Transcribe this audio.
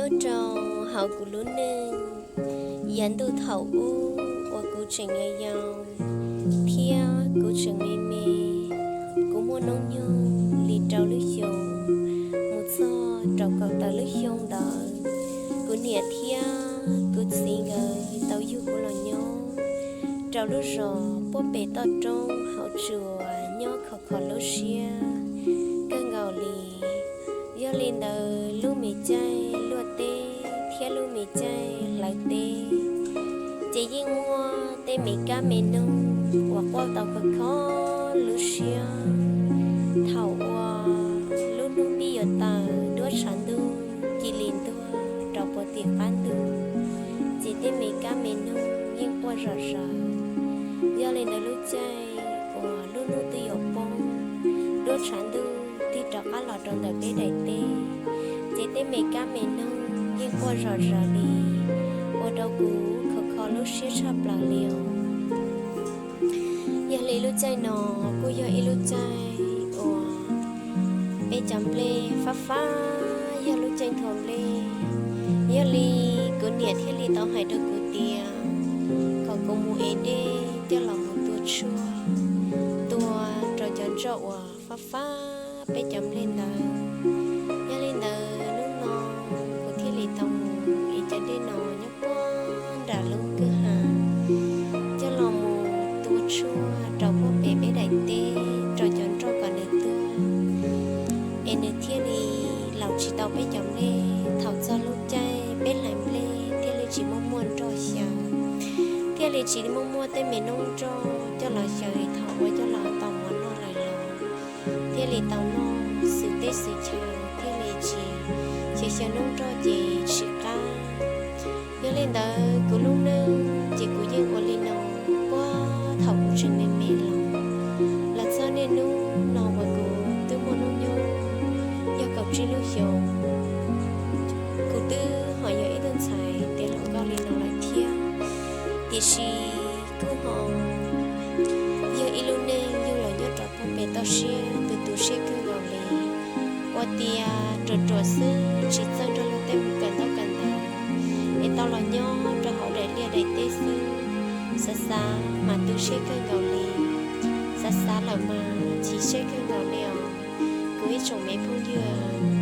Nyob rau hauv kuv lub neej, yav ntuj thaum ub uas kuv tseem yau yau thiab kuv tseem me me, kuv muaj hnub nyoog li rau lub xyoo, mus txog rau kaum tawm lub xyoo ntawd, kuv niam thiab kuv txiv nkawd tau yug kuv los nyob rau lub zos puag pem toj roob hauv tsuas nyob khov kho lub siab kawg nkaus li. Yog li ntawd lub me caij luaj teb thiab lub me caij hlawv teb ces yeej muaj tej me kab me noog uas quaj tau khov kho lub siab. Thaum uas lub hnub pib yuav tawm, duab tshav ntuj cia li ntuag rau puag tim qab ntug, ces tej me kab me noog yeej quaj zom zaws. Yog li ntawd lub caij uas lub hnub twb yuav poob, duab tshav ntuj tig rov qab los rau ntawm peb daim teb, ces tej me kab me noog yeej quaj zom zaws li, ua rau kuv khov kho lub siab tshaj plaws li os. Yog li lub caij no kuj yog ib lub caij uas peb cov nplej fab fab, yog lub caij nthua nplej. Yog li kuv niam thiaj li tau hais rau kuv tias kom kuv mus ev dej coj los mus tua tshuaj, tua rau cov nroj uas fab fab peb cov nplej ntawd. Yog li ntawd hnub no kuv thiaj li tau mus ev cov dej no nyob puag nram lub kwj ha coj los mus tua tshuaj rau puag pem peb daim teb rau cov nroj kom nws tuag, es nws thiaj li laus tsis tau peb cov nplej. Thaum txog lub caij peb hlais nplej thiaj li tsis muaj muaj nroj xyaw, thiaj li tsis muaj muaj tej me noob nroj coj los xyaw thaum uas coj los tau mov noj lawm los thiaj li tau noj, xwm teb xwm chaw thiaj li tsis xyaw xyaw noob nroj ces tsis qab. Yog li ntawd kuv lub neej ces kuv yeej ua li no puag thaum kuv tseem me me los, los txog niaj hnub no uas kuv twb muaj hnub nyoog yog kaum tsib lub xyoos. Kuv twb ho yog ib tug ntxhais tiav hluas nkauj li no lawm thiab, tiam sis kuj ho yog ib lub neej yug los nyob rau puag pem toj siab, tu tu siab kawg nkaus li. Ua tias ruam ruam xwb tsis txawj nrog luag tej mus kawm ntaub kawm ntawv, es tau los nyob rau hauv daim liaj daim teb xwb, xav xav mas tu siab kawg nkaus li. Xav xav lawm mas chim siab kawg nkaus li os kuv ib tsoom me phooj ywg.